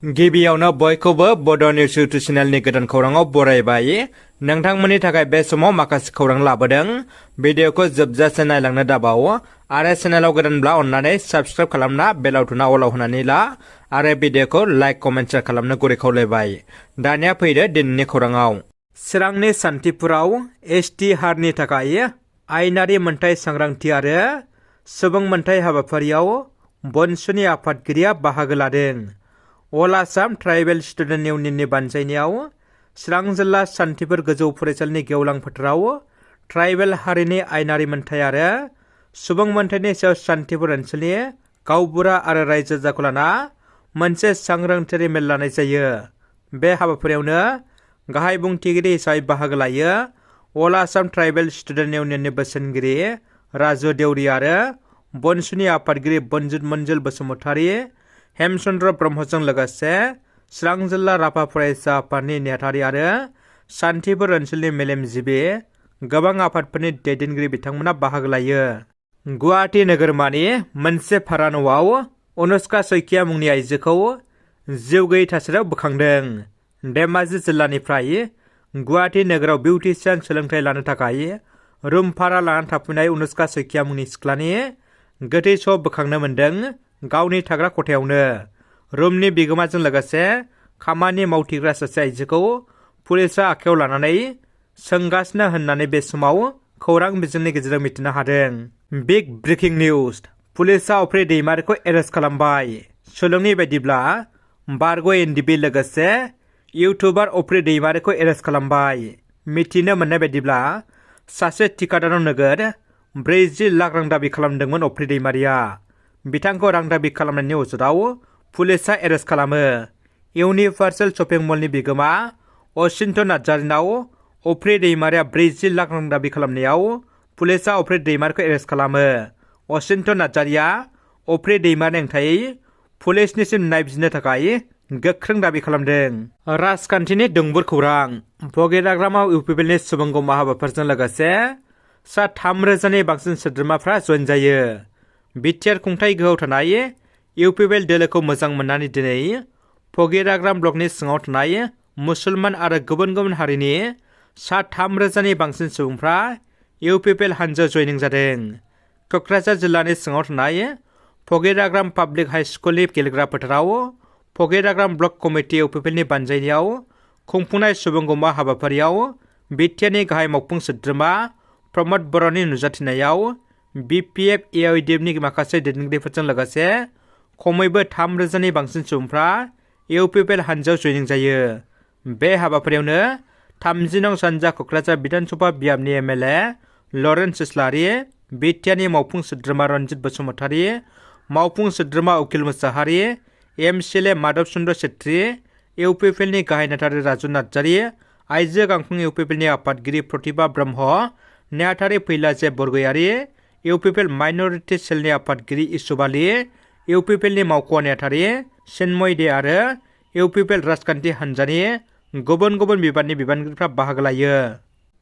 गिबियावनो बयखौबो बड' निउस इउटुब चेनेलनि गोदान खौराङाव बरायबाय। नोंथांमोननि थाखाय बे समाव माखासे खौरां लाबोदों। भिडिअखौ जोबजासे नायलांनो दाबाव आरो चेनेलाव गोदानब्ला अन्नानै साबस्क्राइब खालामना बेल आइकनआ अलाव होनानै ला आरो भिडिअखौ लाइक कमेन्ट शेयार खालामनो गुरै खावलायबाय। दानिया फैदो दिनैनि खौराङाव। चिरांनि सान्थिपुराव एसटि हारनि थाखाय आयेनारि मोनथाय सांग्रांथि आरो सुबुं मोनथाय हाबाफारियाव बनसुनि आफादगिरिया बाहागो लादों। अल आसाम ट्राइबेल स्टुडेन्ट इउनियननि बानजायनायाव चिरां जिल्ला सान्थिपुर गोजौ फरायसालिनि गेवलां फोथाराव ट्राइबेल हारिनि आयेनारि मोनथाय आरो सुबुं मोनथायनि सायाव सान्थिपुर ओनसोलनि गावबुरा आरो रायजो राजाखौ लाना मोनसे सांग्रांथियारि मेल लानाय जायो। बे हाबाफारियावनो गाहाय बुंथिगिरि हिसाबै बाहागो लायो अल आसाम ट्राइबेल स्टुडेन्ट इउनियननि बोसोनगिरि राजु देउरि आरो बनसुनि आफादगिरि बनजित मन्जुल बसुमतारी, हेमचन्द्र ब्रह्मजों लोगोसे चिरां जिल्ला राभा फरायसा आफादनि नेहाथारि आरो सान्थिपुर ओनसोलनि मेलेमजिबि गोबां आफादफोरनि दैदेनगिरि बिथांमोना बाहागो लायो। गुवाहाटी नोगोरमानि मोनसे भारा न'आव अनुष्का सैकिया मुंनि आइजोखौ जिउ गैयै थासारियाव बोखांदों। धेमाजि जिल्लानिफ्राय गुवाहाटी नोगोराव बिउटिशियान सोलोंथाइ लानो थाखाय रुम भारा लानानै थाफैनाय अनुष्का सैकिया मुंनि सिख्लानि गोथै सह बोखांनो मोन्दों। गावनि थाग्रा खथायावनो रुमनि बिगोमाजों लोगोसे खामानि मावथिग्रा सासे आइजोखौ पुलिसआ आखायाव लानानै सोंगासिनो होननानै बे समाव खौरां बिजोंनि गेजेरजों मिथिनो हादों। बिग ब्रेकिं निउज, पुलिसआ अफ्रि दैमारिखौ एरेस्ट खालामबाय। सुलुंनि बायदिब्ला बारग' एनडिबि लोगोसे इउटुबार अफ्रि दैमारिखौ एरेस्ट खालामबाय। मिथिनो मोननाय बायदिब्ला सासे थिकादारनाव नोगोद 40 लाख रां दाबि खालामदोंमोन अफ्रि दैमारिया। बिथांखौ रां दाबि खालामनायनि अजदाव पुलिसआ एरेस्ट खालामो। इउनिभार्सेल शपिं मलनि बिगोमा असिन्त नार्जारिनाव अफ्रि दैमारिया 40 लाख रां दाबि खालामनायाव पुलिसआ अफ्रि दैमारिखौ एरेस्ट खालामो। असिन्त नार्जारिया अफ्रि दैमारिनि हेंथायै पुलिसनिसिम नायबिजिरनो थाखाय गोख्रों दाबि खालामदों। राजखान्थिनि दुंबुर खौरां, बगेराग्रामाव इउपिपिएलनि सुबुंगमा हाबाफोरजों लोगोसे सा 3,000नि बांसिन सोद्रोमाफ्रा जइन जायो। बिटिआर खुंथाय गोहोआव थानाय इउपिपिएल दोलोखौ मोजां मोननानै दिनै फगेराग्राम ब्लकनि सिङाव थानाय मुसलमान आरो गुबुन गुबुन हारिनि सा 3,000नि बांसिन सुबुंफ्रा इउपिपिएल हानजायाव जयनिं जादों। क'क्राझार जिल्लानि सिङाव थानाय फगेराग्राम पाब्लिक हाइ स्कुलनि गेलेग्रा फोथाराव फगेराग्राम ब्लक कमिटि इउपिपिएलनि बानजायनायाव खुंफुंनाय सुबुंगमा हाबाफारियाव बिटिआरनि गाहाय मावफुं सोद्रोमा प्रमद बर'नि नुजाथिनायाव बिपिएफ एआइडिएफनि माखासे दैदेनगिरिफोरजों लोगोसे खमैबो 3,000नि बांसिन सुबुंफ्रा इउपिपिएल हानजायाव जयनिं जायो। बे हाबाफारियावनो 30 नं सानजा क'क्राझार बिधानसभा बियाबनि एमएलए लरेन्स इस्लारि, बिटिआरनि मावफुं सोद्रोमा रन्जित बसुमतारी, मावफुं सोद्रोमा उकिल मुसाहारि, एमसिएलए माधव चन्द्र छेत्री, इउपिपिएलनि गाहाय नेहाथारि राजु नार्जारि, आइजो गांखं इउपिपिएलनि आफादगिरि प्रतिभा ब्रह्म, नेहाथारि फैलाजे बरगयारि, इउपिपिएल माइनरिटि सेलनि आफादगिरि इसुबालि, इउपिपिएलनि मावख' नेहाथारि चिन्मय दे आरो इउपिपिएल राजखान्थि हान्जानि गुबुन गुबुन बिबाननि बिबानगिरिफ्रा बाहागो लायो।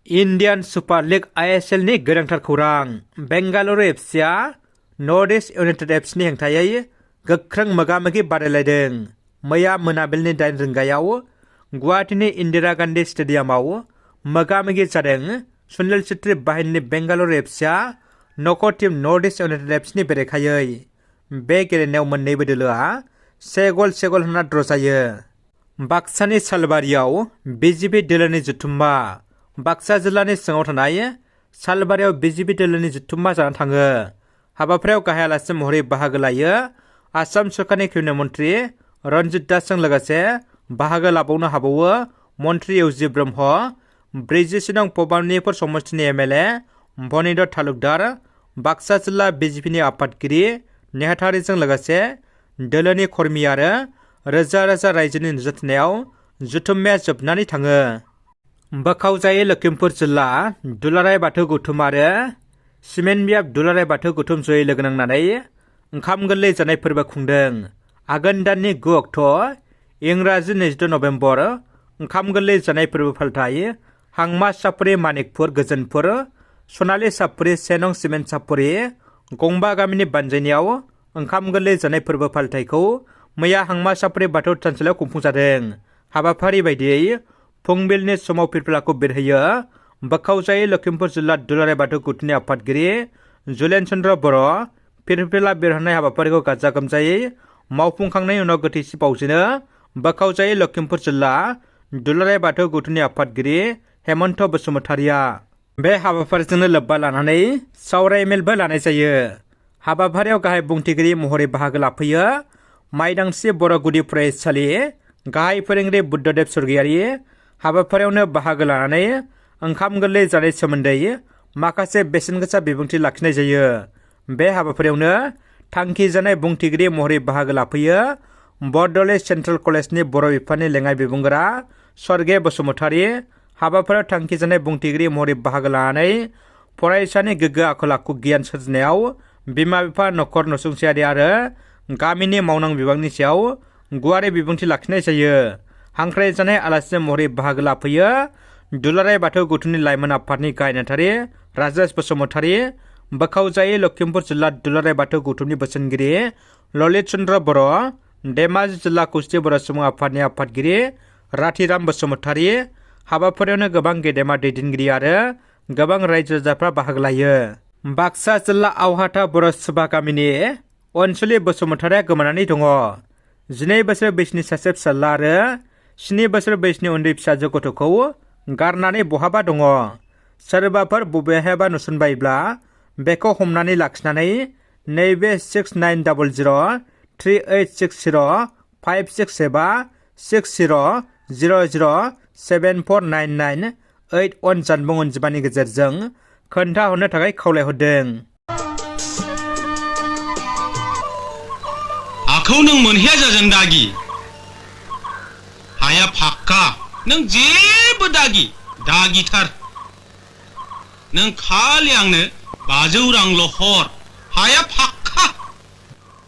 इन्डियान सुपार लिग आइएसएलनि गोनांथार खौरां, बेंगालुरु एफसिआ नर्थ इस्ट इउनाइटेड एफसिनि हेंथायै गोख्रों मोगा-मोगि बादायलायदों। मैया मोनाबिलिनि 8 रिंगायाव गुवाहाटीनि इन्दिरा गान्धी स्टेडियामाव मोगा-मोगि जादों। सुनील छेत्री बाहिनीनि बेंगालुरु एफसिआ न'कर टीम नर्थ इस्ट इउनाइटेड एफसिनि बेरेखायै बे गेलेनायाव मोन्नैबो दोलोआ 1 गल होना ड्र' जायो। बाक्सानि सालबारियाव बिजेपि दोलोनि जथुम्मा, बाक्सा जिल्लानि सिङाव थानाय सालबारियाव बिजेपि दोलोनि जथुम्मा जाना थाङो। हाबाफारियाव गाहाय आलासि महरै बाहागो लायो आसाम सरकारनि केबिनेट मन्त्रि रन्जित दासजों लोगोसे बाहागो लाबावनो हाबावो मन्त्रि इउजि ब्रह्म, 40 नं पबानिपुर समष्टिनि एमएलए भनिन्द्र तालुकदार, बाक्सा जिल्ला बिजेपिनि आफादगिरि नेहाथारिजों लोगोसे दोलोनि कर्मि आरो रोजा रोजा रायजोनि नुजाथिनायाव जथुम्माया जोबनानै थाङो। बोखावजायै लखिमपुर जिल्ला दुलाराय बाथौ गौथुम आरो सिमेन्ट बियाब दुलाराय बाथौ गौथुम जयै लोगो नांनानै ओंखाम गोरलै जानाय फोरबो खुंदों। आघोन दाननि 9 अक्ट' इंराजि 22 नभेम्बर ओंखाम गोरलै जानाय फोरबो फालिथाय हांमा सापुरि मानिकपुर गोजोनपुर सनालि सापुरि 1 नं सिमेन्ट सापुरि गंबा गामिनि बानजायनायाव ओंखाम गोरलै जानाय फोरबो फालिथायखौ मैया हांमासापुरि बाथौ थानसालियाव खुंफुंजादों। हाबाफारि बायदियै फुंबिलिनि समाव फिरफिलाखौ बिरहोयो बोखावजायै लखिमपुर जिल्ला दुलाराय बाथौ गौथुमनि आफादगिरि जुलेन चन्द्र बर'। फिरफिला बिरहोनाय हाबाफारिखौ गाजा गोमजायै मावफुंखांनायनि उनाव गोथैसि बावजेनो बोखावजायै लखिमपुर जिल्ला दुलाराय बाथौ गौथुमनि आफादगिरि हेमन्त बसुमतारिया। बे हाबाफारिजोंनो लोब्बा लानानै सावराय मेलबो लानाय जायो। हाबाफारियाव गाहाय बुंथिगिरि महरै बाहागो लाफैयो माइदांस्रि बर' गुदि फरायसालि गाहाय फोरोंगिरि बुद्धदेब स्वर्गियारि। हाबाफारियावनो बाहागो लानानै ओंखाम गोरलै जानाय सोमोन्दै माखासे बेसेनगोसा बिबुंथि लाखिनाय जायो। बे हाबाफारियावनो थांखि जानाय बुंथिगिरि महरै बाहागो लाफैयो बड'लेण्ड सेन्ट्रेल कलेजनि बर' बिफाननि लेङाइ बिबुंगोरा स्वर्गे बसुमतारि। हाबाफारियाव थांखि जानाय बुंथिगिरि महरै बाहागो लानानै फरायसानि गोग्गो आखल आखु गियान सोरजिनायाव बिमा बिफा नखर नसुंसेयारि आरो गामिनि मावनां बिबांनि सायाव गुवारै बिबुंथि लाखिनाय जायो। हांख्रायजानाय आलासि महरै बाहागो लाफैयो दुलाराय बाथौ गौथुमनि लाइमोन आफादनि गाहाय नेहाथारि राजेश बसुमतारि। बोखावजायै लखिमपुर जिल्ला दुलाराय बाथौ गौथुमनि बोसोनगिरि ललित चन्द्र बर'। धेमाजि जिल्ला खौसेथि बर' सुबुं आफादनि आफादगिरि राथिराम बसुमतारि। हाबाफारियावनो गोबां गेदेमा दैदेनगिरि आरो गोबां रायजो राजाफ्रा बाहागो लायो। बाक्सा जिल्ला आवहाथा बर' सुबा गामिनि अनसुलि बसुमतारिया गोमानानै दङ। 12 बोसोर बैसोनि सासे फिसाज्ला आरो 7 बोसोर बैसोनि उन्दै फिसाजो गथ'खौ गारनानै बहाबा दङ। सोरबाफोर बबेहायबा नुसनबायब्ला बेखौ हमनानै लाखिनानै नैबे 69003867 जानबुं अनजिमानि गेजेरजों खोन्थाहरनो थाखाय खावलायहरदों। आखौ नों मोनहैया जाजों दागि हाया फाक्का नों जेबो दागिथार नों खालि आंनो 500 रांल' हर हाया फाक्का।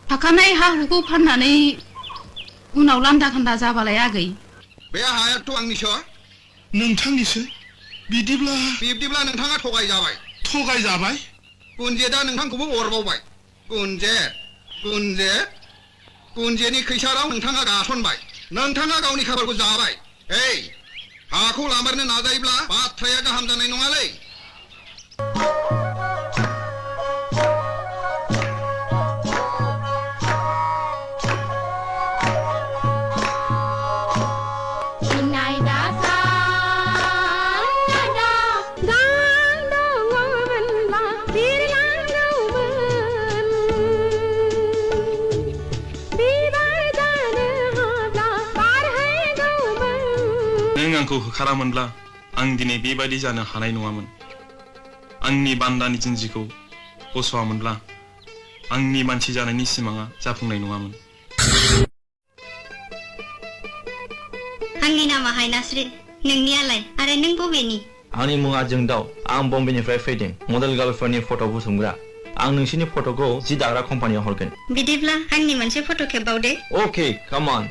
थाखानाय हा हुखौ फाननानै उनाव लान्दा खान्दा जाबालाय आगै। बे हायाथ' आंनिसो। नोंथांनिसो बिदिब्ला नोंथाङा थगायजाबाय। गुन्जेदा नोंथांखौबो अरबावबाय। गुन्जेनि खैसाराव नोंथाङा गासनबाय। नोंथाङा गावनि खाफालखौ जाबाय। हाखौ लामारनो नाजायोब्ला बाथ्राया गाहाम जानाय नङालै। नों आंखौ होखारामोनब्ला आं दिनै बेबायदि जानो हानाय नङामोन। आंनि बान्दानि जिन्जिखौ बस'आमोनब्ला आंनि मानसि जानायनि सिमाङा जाफुंनाय नङामोन। आंनि नामा हायनास्रि, नोंनियालाय आरो नों बबेनि? आंनि मुङा जोंदाव। आं बम्बेनिफ्राय फैदों। मडेल गार्लफोरनि फट' बुथुमग्रा। आं नोंसिनि फट'खौ जि दाग्रा कम्पानियाव हरगोन। बिदिब्ला आंनि मोनसे फट' खेबबावदे। अके, काम अन।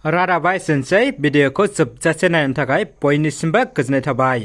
रादाबा एसेनोसै। भिडिअखौ जोबजासे नायनो थाखाय बयनिसिमबो गोजोननाय थाबाय।